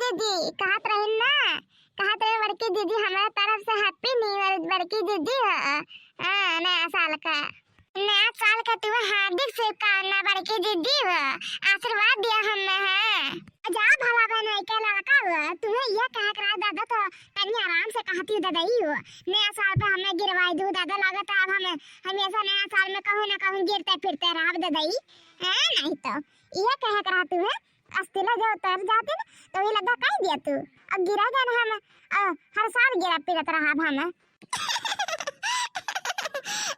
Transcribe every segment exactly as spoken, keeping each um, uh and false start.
दीदी, कहत रहिन ना, कहत रहे बड़की दीदी, हमरा तरफ से Happy New Year बड़की दीदी हो। हाँ, नया साल का, नया साल का तुम्हें हार्दिक शुभकामना बड़की दीदी हो, आशीर्वाद दिया हमें है। जा भला बहन के लड़का हो, तुम्हें ये कहे के रहा दादा तो तनी आराम से कहती हो ददई हो, नया साल पे हमें गिरवाई दू दादा, लागत है अब हम हमेशा नया साल में कहूँ ना कहूँ गिरते फिरते रहब ददई, हैं? नहीं तो ये कहे के रहा तुम्हें, अस्तिला जो उतर जाती ना, तो ये लगा कह दिया तू। अब गिरा जाना हम, अ, हर साल गिरा पिरत रहा अब हम।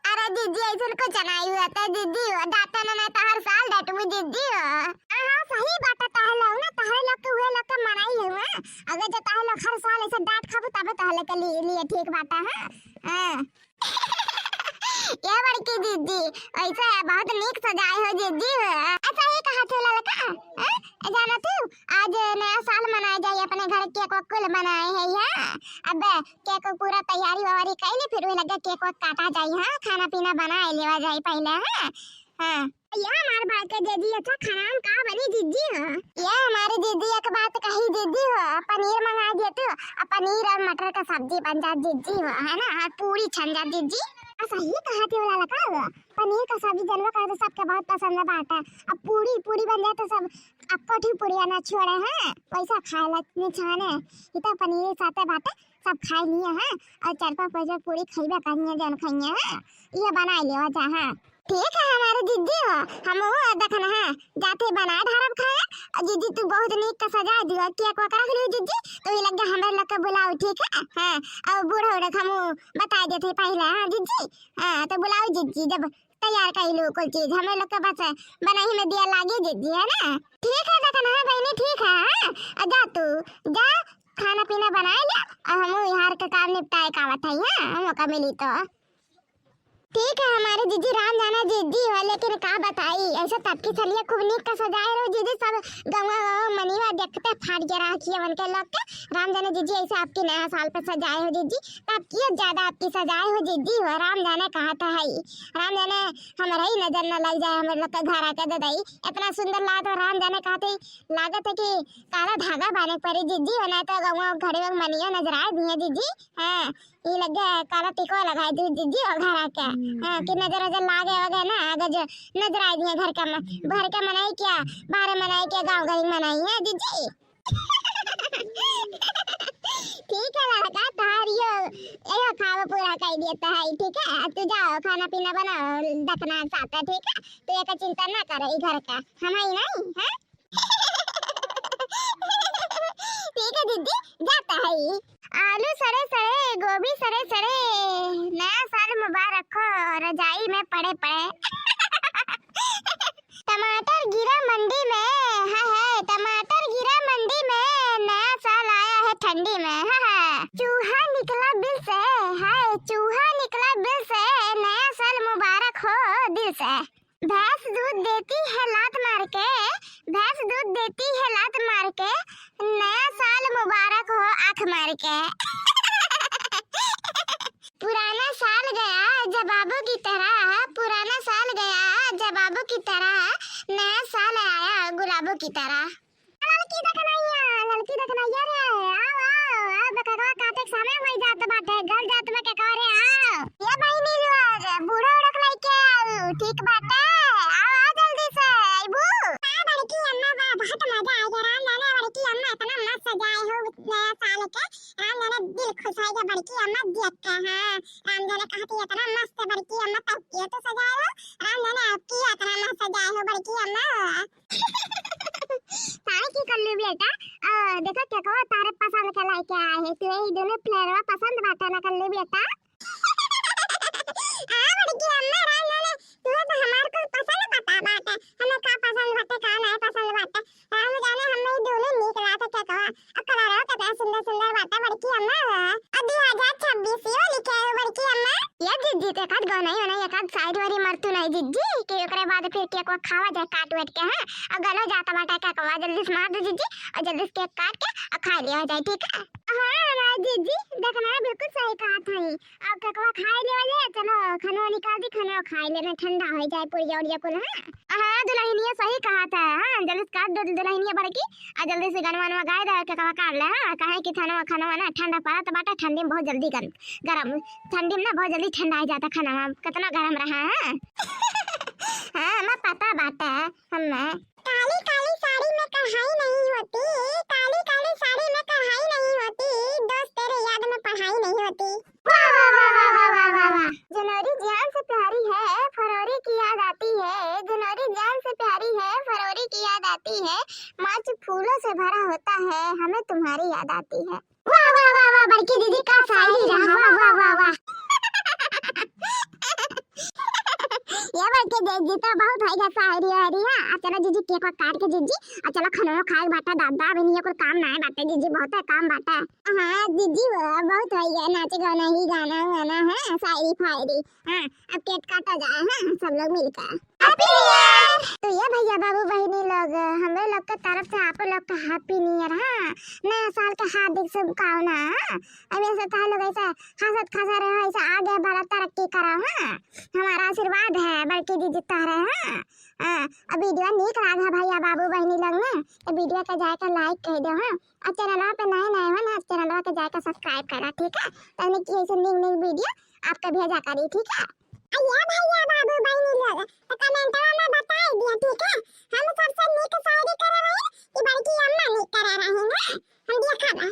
अरे दीदी, ऐसन कुछ नहीं हुआ था दीदी, वो डांटा ना, ना तो हर साल डांटबू दीदी हो। हाँ, हाँ, सही बात है, तहरे लोग ना, तहरे लोग के हुए लोग के मनाई हुआ। अगर जो तहरे लोग हर साल ऐसे डांट खाबू, तबे तहरे के लिए, लिए ठीक बात है, हाँ? हाँ। ये बड़की दीदी, ऐसे बहुत नीक सजाए हो दीदी हो। अच्छा, ये कहा थे ललका, हैं? जानत हू, आज नया साल मनाए जाई, अपने घर केक वेक कुल बनाए है यहाँ। अब केक पूरा तैयारी वैयारी कैली, फिर वही लगे केक वेक काटा जाई, हाँ, खाना पीना बनाए लेवा जाई पहले, हाँ। हाँ। ये हमार बात के दीदी, अच्छा खाना में का बनी दीदी हो? ये हमारी दीदी एक बात कही दीदी हो, पनीर मंगा दिए तू, अब पनीर और मटर का सब्जी बन जात दीदी हो, है ना, और पूरी छन जात दीदी। आ, सही कहा थे वाला लगा हो, पनीर का सब्जी जनवा का तो सबके बहुत पसंद है बाटा। अब पूरी, पूरी बन जाए तो सब अक्को ठी पूरी ना छोड़े हैं, वैसा खाए ला निछाने। ये तो पनीर साथे बाटे, सब खाए लिए हैं, और चार पाँच पैसा पूरी खइबे करिए जन खाइए हैं, ये बनाए लेवा जा, हाँ। ठीक है हमारे दीदी हो, हम वो देखन है, जाते बनाए ढारब खाए। और दीदी तू बहुत नीक का सजा दियो, केक वेक रख लियो दीदी, तो ये लग गया हमारे लोग के बुलाओ, ठीक है, हाँ। और बूढ़ा उड़ा हम बता देते पहले, हाँ दीदी, हाँ, तो बुलाओ दीदी, जब तैयार कर लो कुल चीज, हमें लोग के बस बनाई में दिया लागे दीदी, है ना? ठीक है, देखा ना बहनी, ठीक है, हाँ? आ जा तू, जा, खाना पीना बनाए ले, और हम यहाँ के काम निपटाए का आवत है, हाँ? मौका मिली तो। ठीक है, हमारे दीदी राम जाना जिद्दी हो, लेकिन का बताई, ऐसे तब की चलिए खूब नीक का सजाए रहो दीदी, सब गवा गवा मनिया देखते फाट गया रहा किए उनके लोग के। राम जाना जिद्दी ऐसे आपकी नया साल पे सजाए हो दीदी, तब किए ज्यादा आपकी सजाए हो जिद्दी हो, राम जाने कहा था है। राम जाने हमरा ही नजर न लग जाए, हमरे लोग के घर आके दे दई। इतना सुंदर लागत हो राम जाने कहते ही लागत है कि काला धागा बांधे पड़ी जिज्जी, हो ना तो गौवा घरे में मनियो नजर आए दिए जिज्जी। हाँ, ये लग गया काला टिको लगाए दी जिज्जी हो घर आके। हाँ, कि नजर नजर लागे वगे ना, अगर जो नजर आए दिए घर का म-, घर का मनाई क्या, बाहर मनाई क्या, गाँव घर ही मनाई है जिज्जी। ठीक है लड़का, तोहार यो, यो खाब पूरा कर देता है, ठीक है? अब तू जाओ, खाना पीना बनाओ, दखना साथ है, ठीक है? तू एक चिंता ना करे, ई घर का, हम ही नहीं, हैं? ठीक है दीदी, जाता है। आलू सड़े सड़े, गोभी सड़े सड़े, नया साल मुबारक हो, रजाई में पड़े पड़े। टमाटर गिरा मंडी में, हाय हाय, टमाटर गिरा मंडी में, नया साल आया है ठंडी में, हाय हाय। चूहा निकला बिल से, हाय, चूहा निकला बिल से, नया साल मुबारक हो दिल से। भैंस दूध देती है लात मार के, भैंस दूध देती है लात मार के, नया साल मुबारक हो आँख मार के। पुराना साल गया जवाबों की तरह, पुराना साल गया जवाबों की तरह, नया साल आया गुलाबों की तरह। ललकी दखनैया, ललकी दखनैया रे, आओ, आओ, आओ, बकरवा काटे के समय होई जात बाटे, गल जात में के करे, आओ। ये बहिनी लोग, बूढ़ा उड़क लइके आओ, ठीक बाटे, आओ, आओ जल्दी से, अइबू। का बड़की अम्मा बा, बहुत मजा आ गया, राम जाने बड़की अम्मा इतना मस्त सजाए हो नया साल के, राम जाने दिल खुश हो गया बड़की अम्मा देख के, हाँ, राम जाने कहती इतना मस्त बड़की अम्मा तब के तो सजाए हो, राम जाने आपकी इतना मस्त सजाए हो बड़की अम्मा। तारे की कल्लू बेटा, अ, देखो केकवा तारे पसंद के लाइके आए है, तू यही दोनों फ्लेवरवा पसंद बाटे ना कल्लू बेटा? हाँ बड़की अम्मा, राम जाने, तू तो हमार कुल पसंद बता बाटे, हमें का पसंद बाटे, का नहीं पसंद बाटे, राम जाने हमें ई दोनों नीक लागत केकवा, आ कलरवा कितना सुंदर सुंदर बाटे बड़की अम्मा। आ दो हज़ार छब्बीस यो लिखे है बड़की अम्मा। ये जिज्जी ते एकाध गौनई होनई एकाध साइड वाली मरतू नहीं जिज्जी, कि ओकरे बाद फिर केकवा खावा जाए काट वाट के, हाँ? और गलो जाता बाटा केकवा, जल्दी से मार दो जिज्जी, और जल्दी से केक काट के और खा लिया जाए, ठीक है? हाँ, हमारे जीजी, देखना है, बिल्कुल सही कहत है। अब केकवा खाए लेवा जाए, चलो खनवा निकाल दी, खनवा खाए लेना, ठंडा हो जाए पुड़िया उड़िया कुल, हाँ? हाँ, दुलहिनिया सही कहत है, हाँ, जल्दी से काट दे दुलहिनिया बड़की, आ जल्दी से गनवा वनवा गाय दे, केकवा काट ले, हाँ, काहे कि खनवा, खनवा ना ठंडा पड़त बाटे, ठंडी में बहुत जल्दी गरम, गरम, ठंडी में ना बहुत जल्दी ठंडा हो जाता खनवा, कितना गरम रहा है। हाँ, हमें पता बाटे, हमें। काली काली साड़ी में कढ़ाई नहीं होती, काली काली साड़ी में कढ़ाई नहीं होती, दोस्त तेरे याद में पढ़ाई नहीं होती। वाह, वाह, वाह। जनवरी जान से प्यारी है, फरवरी की याद आती है, जनवरी जान से प्यारी है, फरवरी की याद आती है, मार्च फूलों से भरा होता है, हमें तुम्हारी याद आती है। वाह, वाह, वाह, वाह, बड़की दीदी का शायरी रहा, वाह, वाह, वाह, वाह। ये बड़की दीदी तो बहुत है गा शायरी वायरी, हाँ। आ चलो जीजी, केक वेक काट के जीजी, आ चलो खनवा खाए के बाटा, दादा, अभी नहीं कुल काम ना है बाटे जीजी, बहुत है काम बाटा। हाँ जीजी, वो बहुत है गा, नाचे गाना ही गाना वाना है, शायरी फायरी। हाँ, अब केक काटा जाए, हाँ, सब लोग मिलकर। Happy New Year। तो ये भैया बाबू बहिनी लोग, हमरे लोग के तरफ से आप लोग का Happy New Year, हाँ, नया साल के हार्दिक शुभकामना, हाँ। अब ऐसे तार लोग ऐसे हंसत खसा रहे, ऐसे आगे बढ़ा, तरक्की करा, हाँ, हमारा आशीर्वाद है, बड़की दीदी तारे, हाँ। हाँ, अब वीडियो नीक लाग है भैया बाबू बहिनी लोग ना, तो वीडियो के जाके like कर दो, हाँ। और चैनलवा पे नए नए हो ना, चैनलवा के जाके subscribe करा, ठीक है? तने कि ऐसे नीक नीक वीडियो आपके भेजा करी, ठीक है? आ ये भैया बाबू बहिनी लोग, तो कमेंटवा में बताई दिया, ठीक है? हम सबसे नीक शायरी करे रही, कि बड़की अम्मा नीक करे रही ना, हम देखा बा।